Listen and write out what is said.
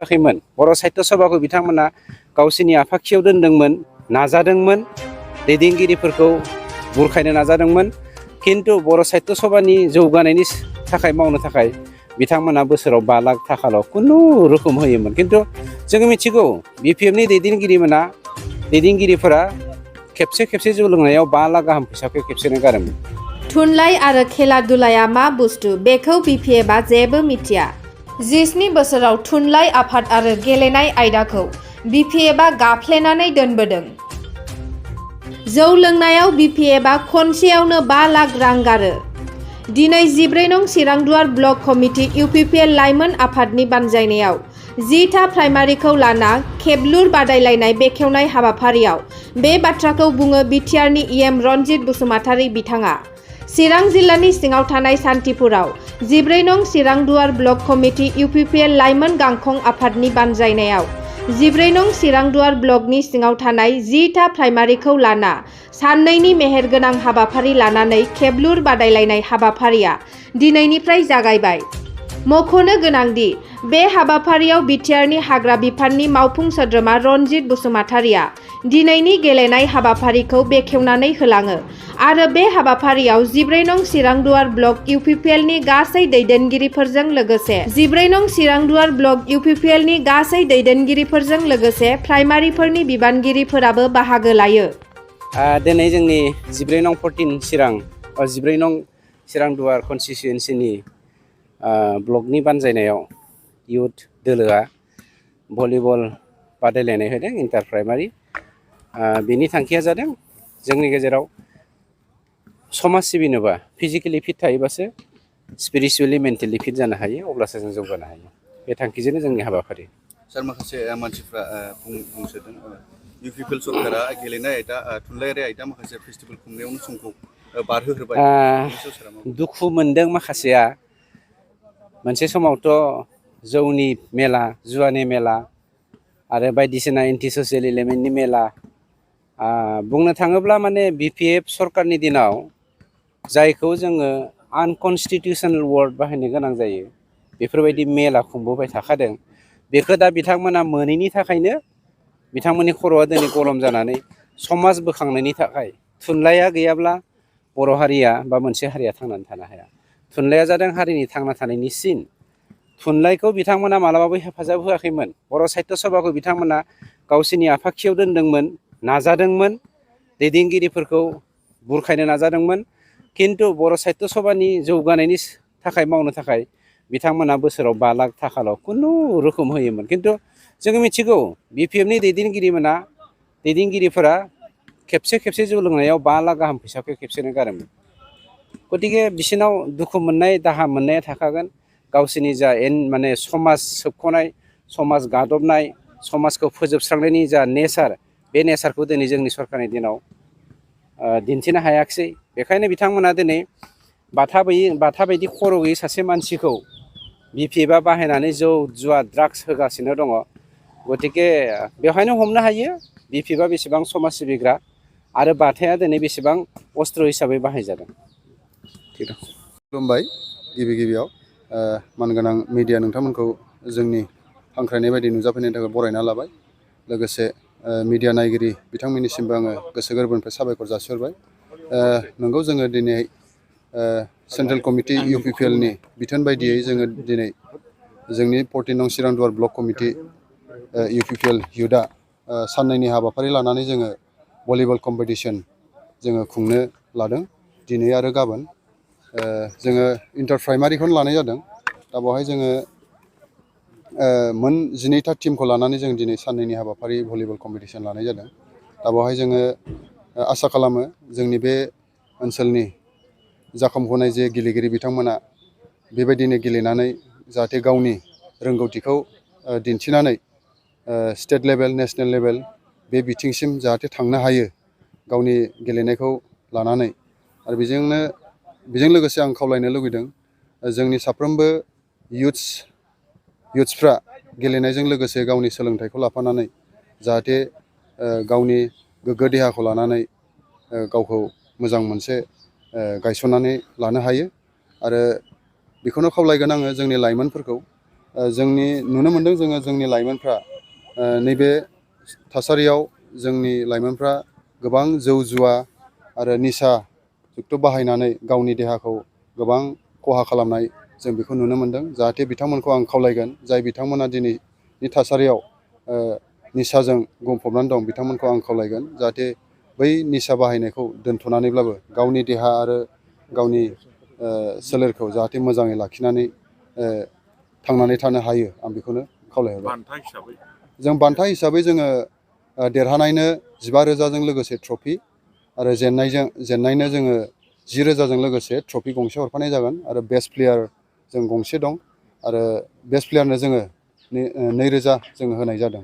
खैमोन बर' साहित्य सभाखौ बिथांमोना गावसिनि आफाखियाव दोनदोंमोन नाजादोंमोन दैदेनगिरिफोरखौ बुरखायनो नाजादोंमोन किन्तु बर' साहित्य सभानि जौगानायनि थाखाय मावनो थाखाय बिथांमोना बोसोराव 5 लाख थाखाल' खुनु रोखोम होयोमोन किन्तु जों मिथिगौ बिपिएफनि दैदेनगिरिफोरा खेबसे जौ लोंनायाव 5 लाख गाहाम फैसाखौ खेबसेनो गारोमोन। थुनलाइ आरो खेला दुलाया मा बुस्थु बेखौ बिपिएफआ जेबो मिथिया। 17 बोसोराव थुनलाइ आफाद आरो गेलेनाय आयदाखौ बिपिएफआ गाफ्लेनानै दोनबोदों। जौ लोंनायाव बिपिएफआ खनसेयावनो 5 लाख रां गारो। दिनै 14 नं चिरांदुवार ब्लक कमिटि इउपिपिएल लाइमोन आफादनि बानजायनायाव 10था प्राइमारिखौ लाना खेबलुर बादायलायनाय बेखेवनाय हाबाफारियाव बे बाथ्राखौ बुङो बिटिआरनि इएम रनजित बसुमतारी बिथाङा। चिरां जिल्लानि सिङाव थानाय सान्थिपुराव 14 नं चिरांदुवार ब्लक कमिटि इउपिपिएल लाइमोन गांखं आफादनि बानजायनायाव 14 नं चिरांदुवार ब्लकनि सिङाव थानाय 10था प्राइमारिखौ लाना साननैनि मेहेरगोनां हाबाफारि लानानै खेबलुर बादायलायनाय हाबाफारिया दिनैनिफ्राय जागायबाय। मख'नो गोनांदि बे हाबाफारियाव बिटिआरनि हाग्रा बिफाननि मावफुं सोद्रोमा रनजित बसुमतारीया दिनैनि गेलेनाय हाबाफारिखौ बेखेवनानै होलाङो आरो बे हाबाफारियाव 14 नं चिरांदुवार ब्लक इउपिपिएलनि गासै दैदेनगिरिफोरजों लोगोसे प्राइमारिफोरनि बिबानगिरिफोराबो बाहागो लायो। दिनै जोंनि 14 नं 14 नं चिरांदुवार कनस्टिटुयेन्सिनि ब्लकनि बानजायनायाव इयुथ दोलोआ भलिबल बादायलायनाय होदों इन्टार प्राइमारि। बेनि थांखिया जादों जोंनि गेजेराव समाज सिबिनोबा फिजिकेलि फिट थायोबासो स्पिरिचुवेलि मेन्टेलि फिट जानो हायो अब्लासो जों जौगानो हायो। बे थांखिजोंनो जोंनि हाबाफारि। सार माखासे मानसिफ्रा बुंसोदों इउपिपिएल सरकारा गेलेनाय आयदा थुनलाइयारि आयदा माखासे फेस्टिभेल खुंनायावनो समखौ बारहोहोबाय। दुखु मोनदों माखासेया। मोनसे समावथ' जौनि मेला जुवानि मेला आरो बायदिसिना एन्टि ससियेल एलिमेन्टनि मेला बुंनो थाङोब्ला माने बिपिएफ सरकारनि दिनाव जायखौ जोङो आनकनस्टिटिउसनेल वार्ड बाहायनो गोनां जायो बेफोरबायदि मेला खुंबोबाय थाखादों। बेखौ दा बिथांमोना मोनैनि थाखायनो बिथांमोननि खर'आ दिनै गरम जानानै समाज बोखांनायनि थाखाय थुनलाइया गैयाब्ला बर' हारिया बा मोनसे हारिया थांनानै थानो हाया। थुनलाइया जादों हारिनि थांना थानायनि सिन। थुनलाइखौ बिथांमोना मालाबाबो हेफाजाब होआखैमोन। बर' साहित्य सभाखौ बिथांमोना गावसिनि आफाखियाव दोनदोंमोन नाजादोंमोन दैदेनगिरिफोरखौ बुरखायनो नाजादोंमोन किन्तु बर' साहित्य सभानि जौगानायनि थाखाय मावनो थाखाय बिथांमोना बोसोराव 5 लाख थाखाल' खुनु रोखोम होयोमोन। किन्तु जों मिथिगौ बिपिएफनि दैदेनगिरिफोरा खेबसे जौ लोंनायाव 5 लाख गाहाम फैसाखौ खेबसेनो गारोमोन। गतिके बिसोरनाव दुखु मोननाय दाहा मोननाया थाखागोन। गावसोरनि जा माने समाज सोबख'नाय समाज गादबनाय समाजखौ फोजोबस्रांनायनि जा नेचार बे नेचारखौ दिनै जोंनि सरकारनि दिनाव दिन्थिनो हायाखिसै। बेखायनो बिथांमोना दिनै बाथा बायदि खर' गैयै सासे मानसिखौ बिपिएफआ बाहायनानै जौ जुवा ड्राग्स होगासिनो दङ। गतिके बेवहायनो हमनो हायो बिपिएफआ बेसेबां समाज सिबिग्रा आरो बाथाया दिनै बेसेबां अस्त्र हिसाबै बाहायजादों। खुलुमबाय गिबियाव मानगोनां मिडिया नोंथांमोनखौ जोंनि हांख्रायनाय बायदि नुजाफैनायनि थाखाय बरायना लाबाय। लोगोसे मिडिया नायगिरि बिथांमोननिसिमबो आङो गोसो गोरबोनिफ्राय साबायखर जासिहरबाय। नंगौ जोङो दिनै सेन्ट्रेल कमिटि इउपिपिएलनि बिथोन बायदियै जोङो दिनै जोंनि 14 नं चिरांदुवार ब्लक कमिटि इउपिपिएल इयुथआ साननैनि हाबाफारि लानानै जोङो भलिबल कम्पिटिसन जोङो खुंनो लादों दिनै आरो गाबोन। जोङो इन्टार प्राइमारिखौनो लानाय जादों। दा बेवहाय जोङो मोन 12था टिमखौ लानानै जों दिनै साननैनि हाबाफारि भलिबल कम्पिटिसन लानाय जादों। दा बेवहाय जोङो आसा खालामो जोंनि बे ओनसोलनि जाखांफुनाय जे गेलेगिरि बिथांमोना बेबायदिनो गेलेनानै जाहाथे गावनि रोंगौथिखौ दिन्थिनानै स्टेट लेभेल नेसनेल लेभेल बे बिथिंसिम जाहाथे थांनो हायो गावनि गेलेनायखौ लानानै। आरो बेजों लोगोसे आं खावलायनो लुबैदों जोंनि साफ्रोमबो इयुथ्सफ्रा गेलेनायजों लोगोसे गावनि सोलोंथाइखौ लाफानानै जाहाथे गावनि गोग्गो देहाखौ लानानै गावखौ मोजां मोनसे गायसननानै लानो हायो। आरो बेखौनो खावलायगोन आङो जोंनि लाइमोनफोरखौ जोंनि नुनो मोनदों जोङो जोंनि लाइमोनफ्रा नैबे थासारियाव जोंनि लाइमोनफ्रा गोबां जौ जुवा आरो निसा जुक्त' बाहायनानै गावनि देहाखौ गोबां खहा खालामनाय जों बेखौ नुनो मोनदों। जाहाथे बिथांमोनखौ आं खावलायगोन जाय बिथांमोना दिनैनि थासारियाव निसाजों गंफबनानै दं बिथांमोनखौ आं खावलायगोन जाहाथे बै निसा बाहायनायखौ दोनथ'नानैब्लाबो गावनि देहा आरो गावनि सोलेरखौ जाहाथे मोजाङै लाखिनानै थांनानै थानो हायो आं बेखौनो खावलायहरबाय। जों बान्था हिसाबै जोङो देरहानायनो 15,000जों लोगोसे ट्रफि आरो जेननायनो जोङो 10,000जों लोगोसे ट्रफि गंसे हरफानाय जागोन आरो बेस्ट प्लेयार जों गंसे दं आरो बेस्ट प्लेयारनो जोङो 2,000 जोङो होनाय जादों।